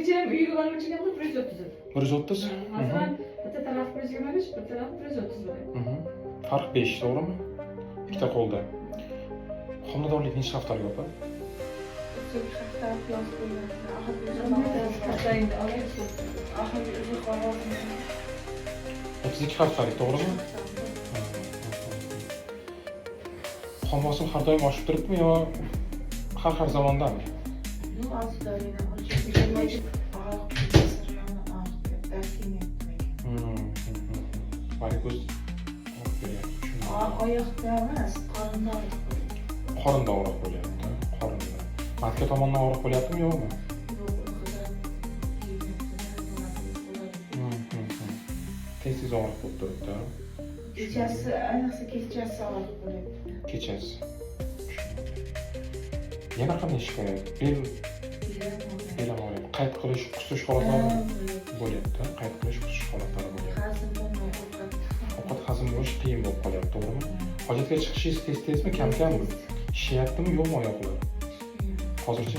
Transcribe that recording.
Kecha ham uyga borib o'lchagan 130 edi. 130? Masalan, bitta taraf 125, bir taraf 130 bo'ladi. Farq 5, to'g'rimi? Ikkita qo'lda. Homiladorlik necha haftalik, opa? 32 haftalik yozib qo'ygan. Haftangda olaylik. Oxirgi uzuq ovozim. 32 haftalik, to'g'rimi? Qon bosim har doim oshib turibdimi yo har har zamondami? Ну, hozir o'lchab, og'riq yomon og'rib, dard kelmayapti menga. Varikoz og'riq beryapti, tushundim. Oyoqda emas, qorinda og'riq bo'lyapti. Qorinda og'riq bo'lyapti, qorinda. Матка tomondan og'riq bo'lyaptimi, yo'qmi? Yo'q, uyqudan kelmayapti. Tez tez og'riq bo'lib turibdi. Kechasi, ayniqsa kechasi og'riq bo'lyapti. Kechasi. Tushundim. Yana qanday shikoyat? Bel? Belim og'riyapti. Bel ham og'riyapti. Qayt qilish, qusish holatlari bo'lyapti. Qayt qilish, qusish holatlari bo'lyapti. Hazm bo'lmay ovqat. Ovqat hazm bo'lishi qiyin bo'lib qolyapti, to'g'rimi? Hojatga chiqishingiz tez tezmi, kam kammi? Shishyaptimi, yo'qmi oyoqlar? Hozircha?